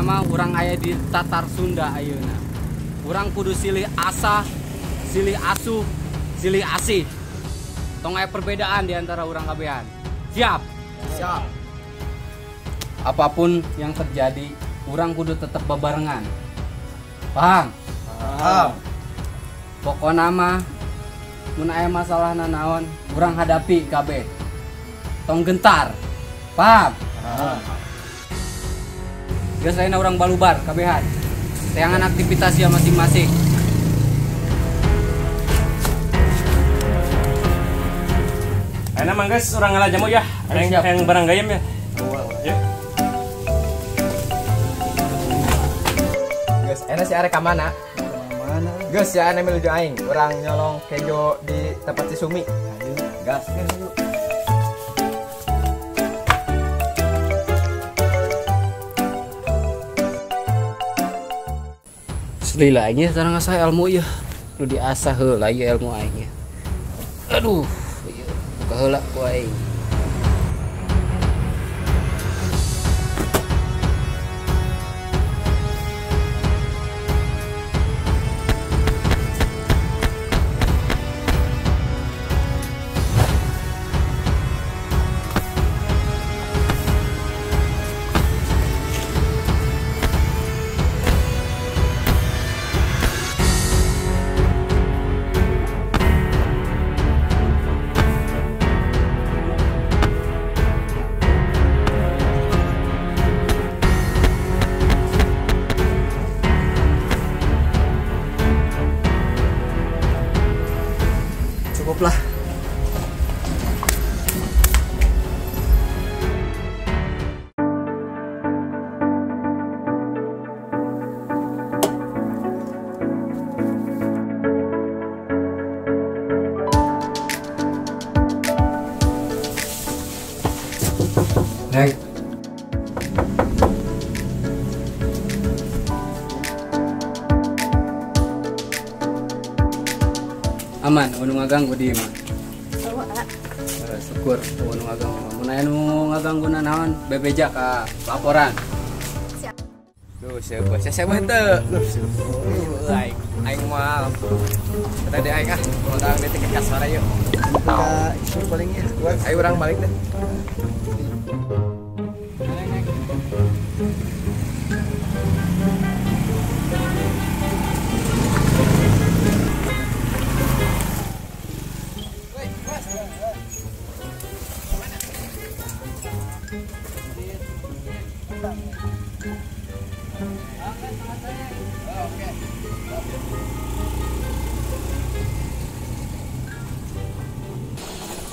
mah urang aya di Tatar Sunda ayeuna. Urang kudu silih asah, silih asuh, silih asih. Tong aya perbedaan di antara urang kabehan. Siap? Siap. Apapun yang terjadi, urang kudu tetep bebarengan. Paham? Paham. Pokona mah mun aya masalah nanaon, urang hadapi kabeh. Tong gentar. Paham? Paham. Geus ayeuna urang balubar kabehan. Teangan aktivitas ya masing-masing. Ayeuna mah geus urang ngala jamu ya. Yang barang gayem ya. Ya. Geus, ayeuna si arek ka mana? Mana? Geus ya ane menuju aing, urang nyolong kejo di tempat si Sumi. Ayo, gas. Lila aing sekarang ngasah ilmu ya. Nu diasah heula ieu ilmu aing. Aduh, ieu buka heula ku aing. Cukuplah. Neng. Aman, nu ngaganggu di imah. Oh, a. Syukur nu ngaganggu. Mun aya nu ngaganggu naon, bebeja ka laporan. Siap. Duh, siapa? Siapa teu? Aing, aing moal. Tadi aing ah, urang di tiket kasara yuk. Ka isu paling ya. Ayo urang balik deh.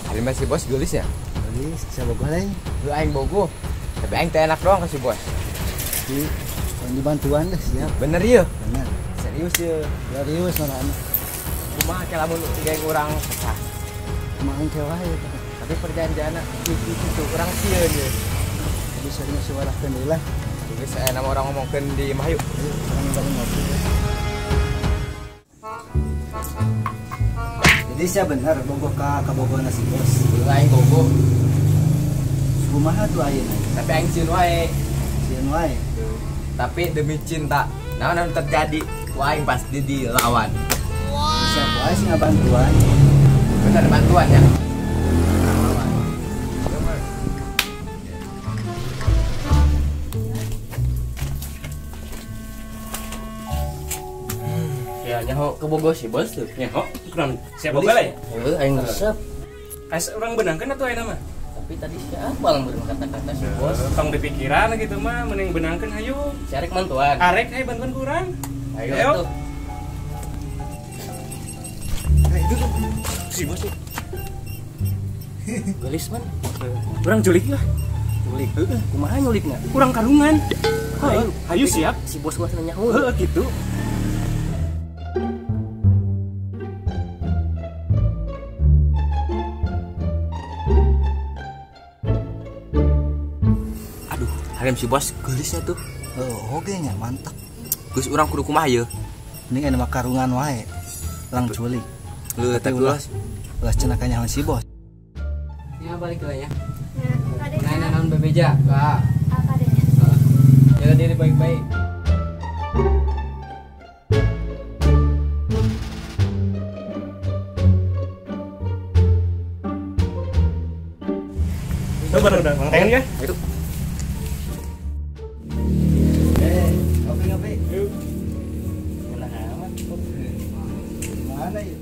Hari masih bos gelis ya? Gelis, saya bogoh lain. Lu aing bogoh. Tapi aing teh enak doang ke si bos. Di bantuan deh siap. Bener ya? Bener. Serius ya? Serius malahan. Kumaha ke lamun geng urang pecah. Kumaha engke wae eta. Tapi perjanjianna kitu urang sieun ye. Jadi sering suarakeun deui lah. Geus aya nama orang ngomongkeun di imah yuk. Urang balik ngopi. Jadi saya bener bogoh ka kabogona si bos. Aing bogoh. Kumaha tuh ayeuna? Tapi aing sieun wae. Sieun wae. Tapi demi cinta, naon anu terjadi, ku aing pasti dilawan. Wow. Siapa wae sih ngabantuan? Bener bantuan ya. Ya nyaho ke Bogor si bos tuh. Nyaho, kurang siapa boga lah ya? Heuh, aing resep. Ais urang benangkeun atuh ayeuna mah. Tapi tadi siapa yang berkata-kata si bos? Tong dipikiran gitu mah, mending benangkeun hayu. Si arek bantuan. Arek hayu bantuan ku urang. Ayo tuh. Eh, itu tuh si bos tuh. Gelis man. Urang julik lah. Julik. Heeh, kumaha nyulikna? Urang karungan. Heuh, hayu siap. Si bos mah nyaho. Heuh, gitu. Aduh, harem si bos geulisnya tuh. Oh, oge nya mantap. Geus urang kudu kumaha ye? Mending aya mah karungan wae. Lang culik. Heuh, tapi ulah ulah cenah kanyahoan si bos. Ya balik lah ya. Ya, Nah, naon bebeja? Ka. Apa adanya? Jaga diri baik-baik. Tuh baru udah pengen ya? Itu. Ngopi-ngopi. Yuk. Mana amat? Mana ya?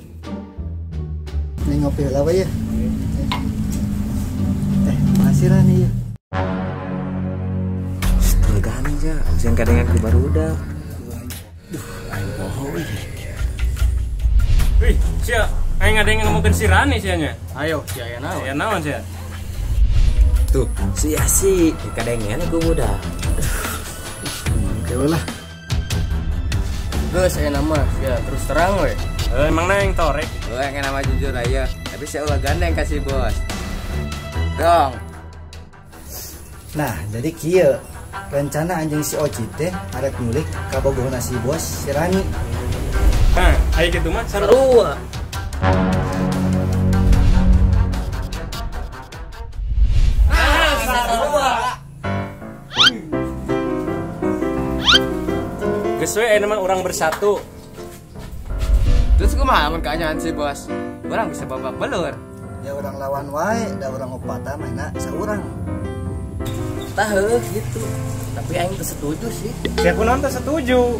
Ini ngopi lah ya. Masih lah nih ya. Ganja, sing kadengan ku barudak. Duh, aing poho euy. Wih, sia, aing ngadeng ngomongkeun si Rani sia nya. Ayo, sia aya naon? Aya naon sia? Tuh, sia si kadengan ku budak. Oke lah. Geus aya nama, sia terus terang we. Emang na yang torek. Euy, yang nama jujur aja. Tapi sia ulah gandeng ka si bos. Dong. Nah, jadi kieu rencana anjing si Oci teh arek nyulik ka bogohna si bos si Rani. Nah, aya kitu mah seru. Geus we aya mah urang bersatu. Terus kumaha mun kaanyaan si bos? Urang bisa babak belur. Ya urang lawan wae, da urang opata mah saurang. Tah heuh gitu. Tapi aing teu setuju sih. Sia kunaon teu setuju?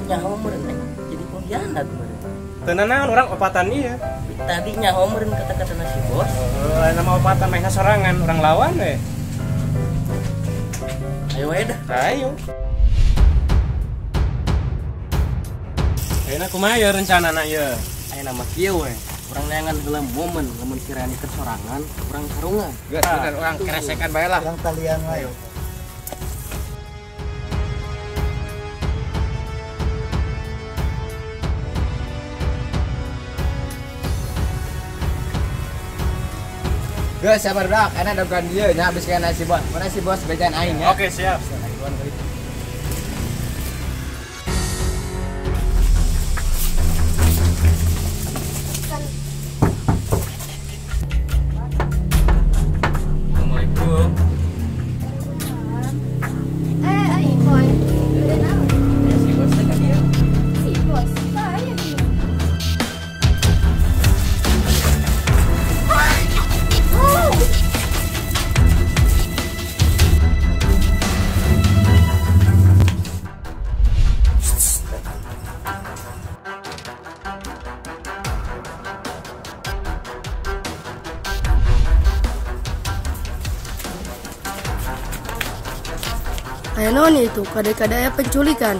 Nyaho meureun aing jadi pengkhianat meureun. Teu nanaon urang opatan ieu. Tadi nyaho meureun kata-kata si bos. Heuh, nama opatan mah sorangan, urang lawan we. Ayo we dah. Ayo. Ayeuna kumaha ya rencanana ieu? Ayeuna mah kieu we. Urang neangan heula momen lamun si Rani keur sorangan, urang sarungan. Geus bener urang keresekan bae lah. Urang talian wae. Geus sabar dak, enak dagoan dieu nya habis kana si bos. Mana si bos bejaan aing ya. Oke, siap. Assalamualaikum. Aing boy. Udah naon? Si bos teh ka dieu. Si bos. Tah aya di. Aya naon itu kade-kade aya penculikan.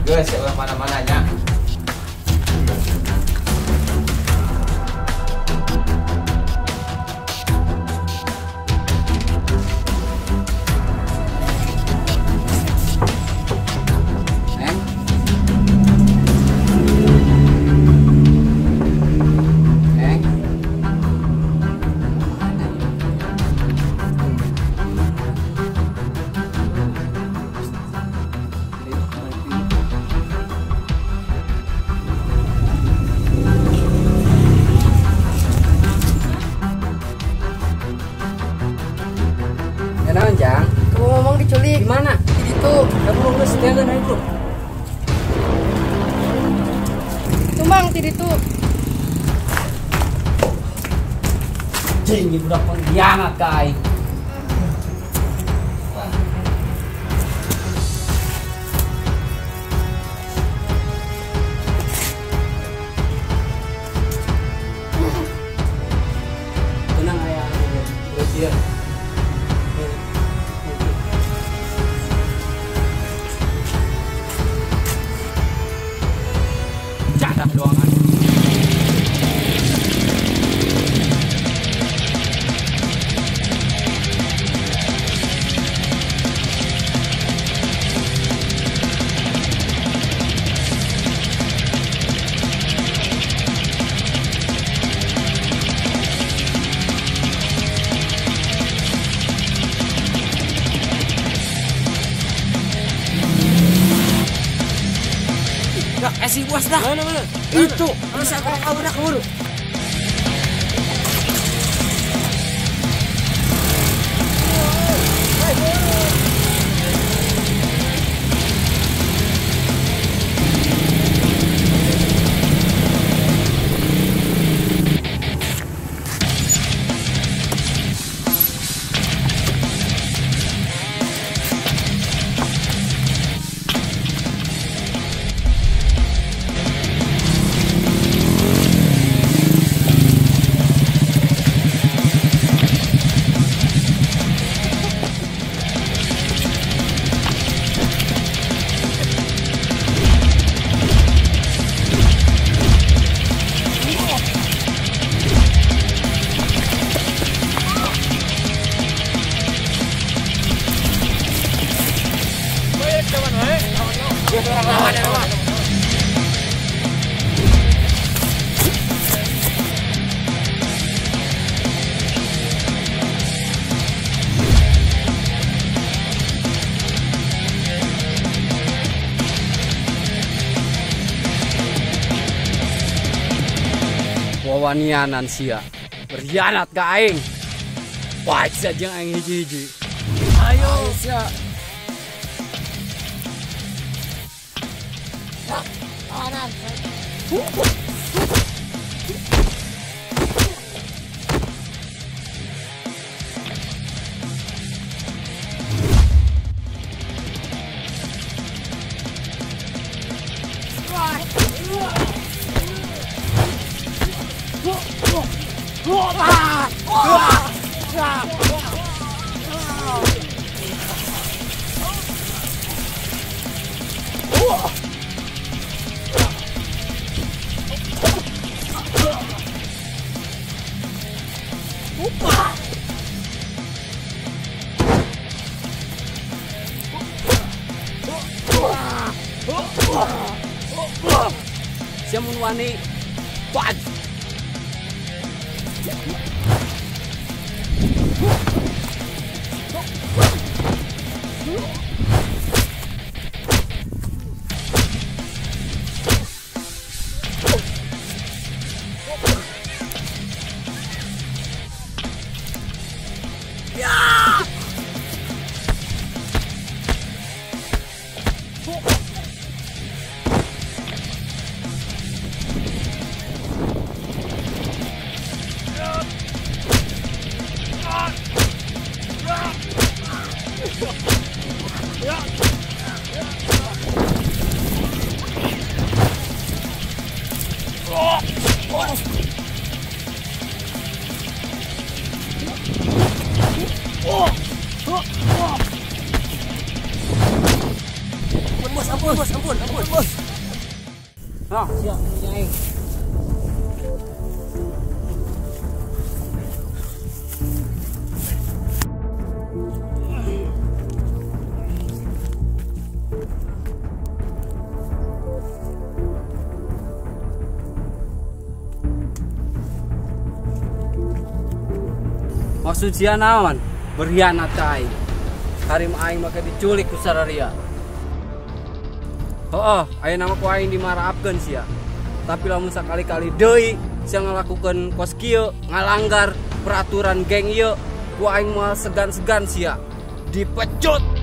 Geus ya urang mana-mana nya. Neng. Neng. Mana ya? Ya naon, Jang? Kamu ngomong diculik. Di mana? Di ditu. Kamu geus jangan aing bro. Tumbang ti ditu. Cing, ieu budak pengkhianat ka aing. Tenang aya geus ieu. Cadak doang. Si bos dah. Mana? Itu bisa kabur kabur. Wawanianan sia berkhianat ka aing. Wah, sia jeung aing hiji-hiji. Ayo sia. Tahanan. Sia mun wani waj. Ampun bos, ampun, ampun bos. Ah, siap, aing. Maksud sia naon? Berkhianat ka aing. Harim aing make diculik ku sararia. Heeh, aya nama ku aing dimaraapkeun sia. Tapi lamun sakali-kali deui sia ngalakukeun kos kieu, ngalanggar peraturan geng ieu, ku aing moal segan-segan sia. Dipecut.